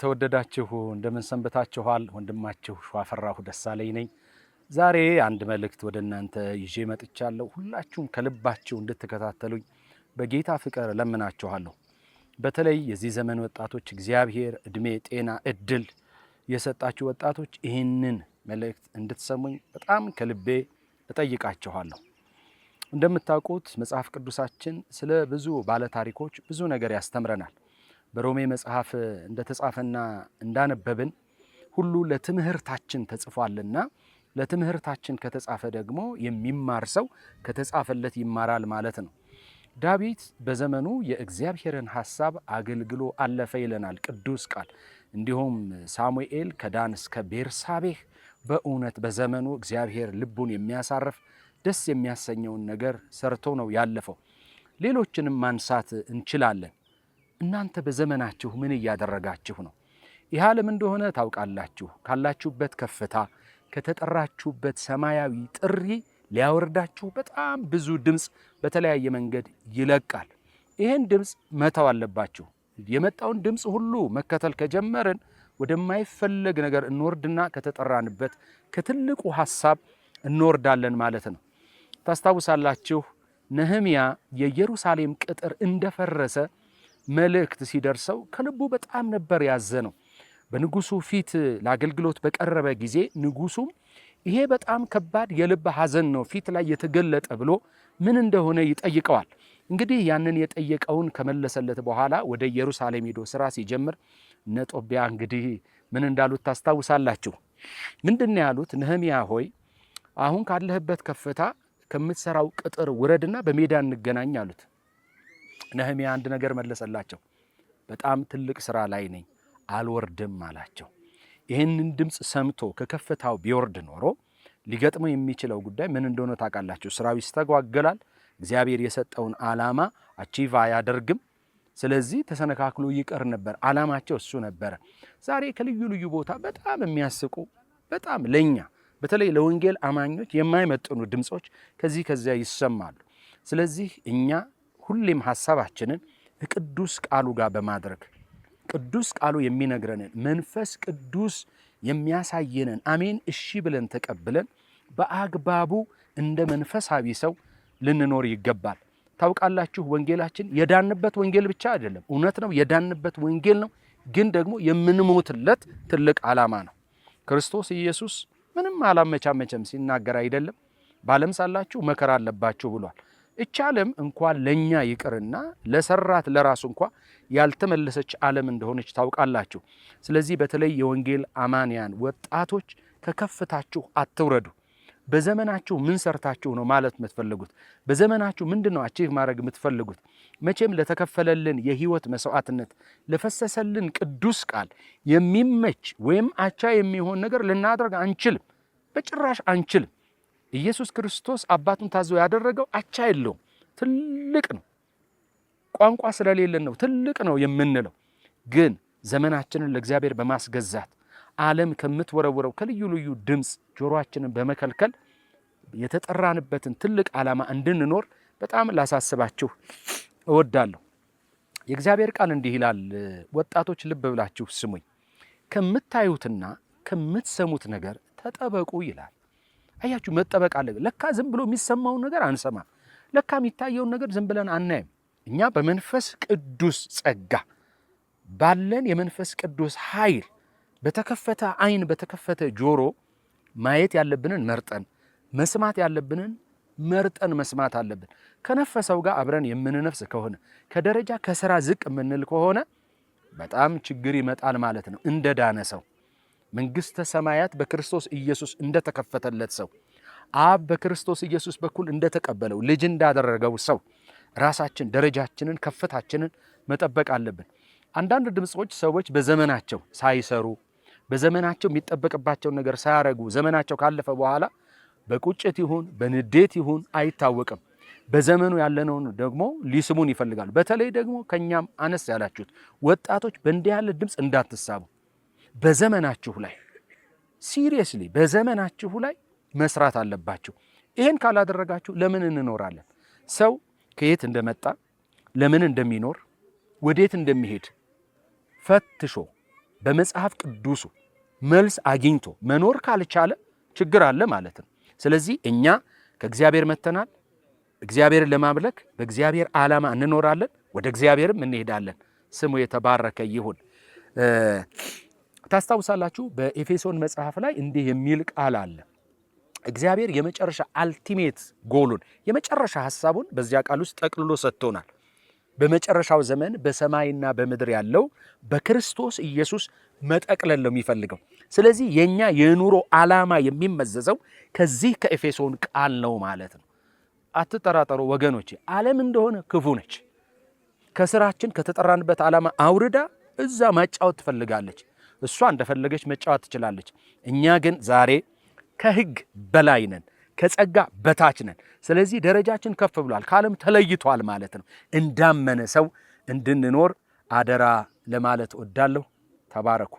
የተወደዳችሁ እንደምን ሰንብታችኋል? ወንድማችሁ ሸዋፈራሁ ደሳለኝ ነኝ። ዛሬ አንድ መልእክት ወደ እናንተ ይዤ መጥቻለሁ። ሁላችሁም ከልባችሁ እንድትከታተሉኝ በጌታ ፍቅር እለምናችኋለሁ። በተለይ የዚህ ዘመን ወጣቶች፣ እግዚአብሔር እድሜ፣ ጤና፣ እድል የሰጣችሁ ወጣቶች ይህንን መልእክት እንድትሰሙኝ በጣም ከልቤ እጠይቃችኋለሁ። እንደምታውቁት መጽሐፍ ቅዱሳችን ስለ ብዙ ባለታሪኮች ብዙ ነገር ያስተምረናል። በሮሜ መጽሐፍ እንደተጻፈና እንዳነበብን ሁሉ ለትምህርታችን ተጽፏልና ለትምህርታችን ከተጻፈ ደግሞ የሚማር ሰው ከተጻፈለት ይማራል ማለት ነው። ዳዊት በዘመኑ የእግዚአብሔርን ሐሳብ አገልግሎ አለፈ ይለናል ቅዱስ ቃል። እንዲሁም ሳሙኤል ከዳን እስከ ቤርሳቤህ በእውነት በዘመኑ እግዚአብሔር ልቡን የሚያሳርፍ ደስ የሚያሰኘውን ነገር ሰርቶ ነው ያለፈው። ሌሎችንም ማንሳት እንችላለን። እናንተ በዘመናችሁ ምን እያደረጋችሁ ነው? ይህ ዓለም እንደሆነ ታውቃላችሁ። ካላችሁበት ከፍታ ከተጠራችሁበት ሰማያዊ ጥሪ ሊያወርዳችሁ በጣም ብዙ ድምፅ በተለያየ መንገድ ይለቃል። ይህን ድምፅ መተው አለባችሁ። የመጣውን ድምፅ ሁሉ መከተል ከጀመርን ወደማይፈለግ ነገር እንወርድና ከተጠራንበት ከትልቁ ሐሳብ እንወርዳለን ማለት ነው። ታስታውሳላችሁ፣ ነህምያ የኢየሩሳሌም ቅጥር እንደፈረሰ መልእክት ሲደርሰው ከልቡ በጣም ነበር ያዘነው። በንጉሱ ፊት ለአገልግሎት በቀረበ ጊዜ ንጉሱም ይሄ በጣም ከባድ የልብ ሐዘን ነው ፊት ላይ የተገለጠ ብሎ ምን እንደሆነ ይጠይቀዋል። እንግዲህ ያንን የጠየቀውን ከመለሰለት በኋላ ወደ ኢየሩሳሌም ሄዶ ስራ ሲጀምር እነ ጦቢያ እንግዲህ ምን እንዳሉት ታስታውሳላችሁ። ምንድን ነው ያሉት? ነህምያ ሆይ፣ አሁን ካለህበት ከፍታ ከምትሰራው ቅጥር ውረድና በሜዳ እንገናኝ አሉት። ነህምያ አንድ ነገር መለሰላቸው። በጣም ትልቅ ስራ ላይ ነኝ፣ አልወርድም አላቸው። ይህንን ድምፅ ሰምቶ ከከፍታው ቢወርድ ኖሮ ሊገጥመው የሚችለው ጉዳይ ምን እንደሆነ ታውቃላችሁ። ስራው ይስተጓገላል። እግዚአብሔር የሰጠውን ዓላማ achieve አያደርግም። ስለዚህ ተሰነካክሎ ይቀር ነበር። ዓላማቸው እሱ ነበረ። ዛሬ ከልዩ ልዩ ቦታ በጣም የሚያስቁ፣ በጣም ለኛ በተለይ ለወንጌል አማኞች የማይመጥኑ ድምፆች ከዚህ ከዚያ ይሰማሉ። ስለዚህ እኛ ሁሌም ሀሳባችንን ከቅዱስ ቃሉ ጋር በማድረግ፣ ቅዱስ ቃሉ የሚነግረንን፣ መንፈስ ቅዱስ የሚያሳየንን አሜን እሺ ብለን ተቀብለን በአግባቡ እንደ መንፈሳዊ ሰው ልንኖር ይገባል። ታውቃላችሁ፣ ወንጌላችን የዳንበት ወንጌል ብቻ አይደለም። እውነት ነው፣ የዳንበት ወንጌል ነው፣ ግን ደግሞ የምንሞትለት ትልቅ ዓላማ ነው። ክርስቶስ ኢየሱስ ምንም አላመቻመቸም ሲናገር፣ አይደለም፣ በዓለም ሳላችሁ መከራ አለባችሁ ብሏል። እች ዓለም እንኳን ለኛ ይቅርና ለሰራት ለራሱ እንኳ ያልተመለሰች ዓለም እንደሆነች ታውቃላችሁ። ስለዚህ በተለይ የወንጌል አማንያን ወጣቶች ከከፍታችሁ አትውረዱ። በዘመናችሁ ምን ሰርታችሁ ነው ማለት የምትፈልጉት? በዘመናችሁ ምንድን ነው achieve ማድረግ የምትፈልጉት? መቼም ለተከፈለልን የህይወት መስዋዕትነት፣ ለፈሰሰልን ቅዱስ ቃል የሚመች ወይም አቻ የሚሆን ነገር ልናደርግ አንችልም፣ በጭራሽ አንችልም። ኢየሱስ ክርስቶስ አባቱን ታዞ ያደረገው አቻ የለውም፣ ትልቅ ነው። ቋንቋ ስለሌለን ነው ትልቅ ነው የምንለው። ግን ዘመናችንን ለእግዚአብሔር በማስገዛት፣ ዓለም ከምትወረውረው ከልዩ ልዩ ድምፅ ጆሮአችንን በመከልከል የተጠራንበትን ትልቅ ዓላማ እንድንኖር በጣም ላሳስባችሁ እወዳለሁ። የእግዚአብሔር ቃል እንዲህ ይላል። ወጣቶች ልብ ብላችሁ ስሙኝ። ከምታዩትና ከምትሰሙት ነገር ተጠበቁ ይላል። አያችሁ፣ መጠበቅ አለ። ለካ ዝም ብሎ የሚሰማውን ነገር አንሰማም። ለካ የሚታየውን ነገር ዝም ብለን አናይም። እኛ በመንፈስ ቅዱስ ጸጋ፣ ባለን የመንፈስ ቅዱስ ኃይል፣ በተከፈተ ዓይን በተከፈተ ጆሮ ማየት ያለብንን መርጠን፣ መስማት ያለብንን መርጠን መስማት አለብን። ከነፈሰው ጋር አብረን የምንነፍስ ከሆነ፣ ከደረጃ ከስራ ዝቅ የምንል ከሆነ በጣም ችግር ይመጣል ማለት ነው። እንደ ዳነ ሰው፣ መንግስተ ሰማያት በክርስቶስ ኢየሱስ እንደተከፈተለት ሰው፣ አብ በክርስቶስ ኢየሱስ በኩል እንደተቀበለው፣ ልጅ እንዳደረገው ሰው ራሳችን ደረጃችንን ከፍታችንን መጠበቅ አለብን። አንዳንድ ድምፆች ሰዎች በዘመናቸው ሳይሰሩ፣ በዘመናቸው የሚጠበቅባቸውን ነገር ሳያረጉ ዘመናቸው ካለፈ በኋላ በቁጭት ይሁን በንዴት ይሁን አይታወቅም፣ በዘመኑ ያለነውን ደግሞ ሊስሙን ይፈልጋሉ። በተለይ ደግሞ ከኛም አነስ ያላችሁት ወጣቶች በእንዲህ ያለ ድምፅ እንዳትሳቡ። በዘመናችሁ ላይ seriously በዘመናችሁ ላይ መስራት አለባችሁ። ይሄን ካላደረጋችሁ ለምን እንኖራለን? ሰው ከየት እንደመጣ፣ ለምን እንደሚኖር፣ ወዴት እንደሚሄድ ፈትሾ በመጽሐፍ ቅዱሱ መልስ አግኝቶ መኖር ካልቻለ ችግር አለ ማለት ነው። ስለዚህ እኛ ከእግዚአብሔር መጥተናል። እግዚአብሔርን ለማምለክ በእግዚአብሔር ዓላማ እንኖራለን፣ ወደ እግዚአብሔርም እንሄዳለን። ስሙ የተባረከ ይሁን። ታስታውሳላችሁ፣ በኤፌሶን መጽሐፍ ላይ እንዲህ የሚል ቃል አለ። እግዚአብሔር የመጨረሻ ultimate goal ኡን፣ የመጨረሻ ሐሳቡን በዚያ ቃል ውስጥ ጠቅልሎ ሰጥቶናል። በመጨረሻው ዘመን በሰማይና በምድር ያለው በክርስቶስ ኢየሱስ መጠቅለል ነው የሚፈልገው። ስለዚህ የኛ የኑሮ ዓላማ የሚመዘዘው ከዚህ ከኤፌሶን ቃል ነው ማለት ነው። አትጠራጠሩ ወገኖቼ፣ ዓለም እንደሆነ ክፉ ነች። ከስራችን ከተጠራንበት ዓላማ አውርዳ እዛ ማጫወት ትፈልጋለች። እሷ እንደፈለገች መጫወት ትችላለች። እኛ ግን ዛሬ ከሕግ በላይ ነን፣ ከጸጋ በታች ነን። ስለዚህ ደረጃችን ከፍ ብሏል፣ ከዓለም ተለይቷል ማለት ነው። እንዳመነ ሰው እንድንኖር አደራ ለማለት እወዳለሁ። ተባረኩ።